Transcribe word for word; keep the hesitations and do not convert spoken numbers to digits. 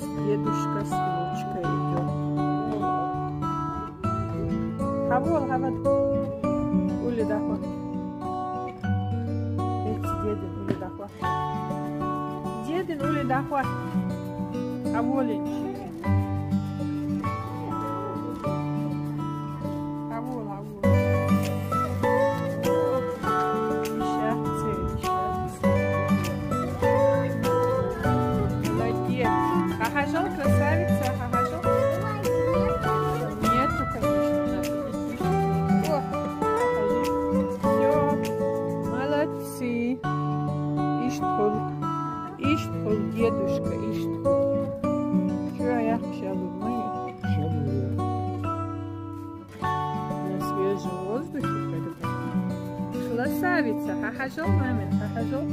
Дедушка с внучкой идёт. Хьавола, хьавола. Уле дӀахо. Эци дедин уле дӀахо. Дедин уле дӀахо. Хьаволинчи. Хьавола, хьавола. Молодец. Хьахьажал, красавица, хьахьажал. Нету, конечно, надо. О, всё, молодцы. Иштта хул, иштта хул, дедушка, иштта хул. Чё я, ща думаю. Ща думаю. На свежем воздухе, когда. Красавица, хьахьажал, мамин, хьахьажал.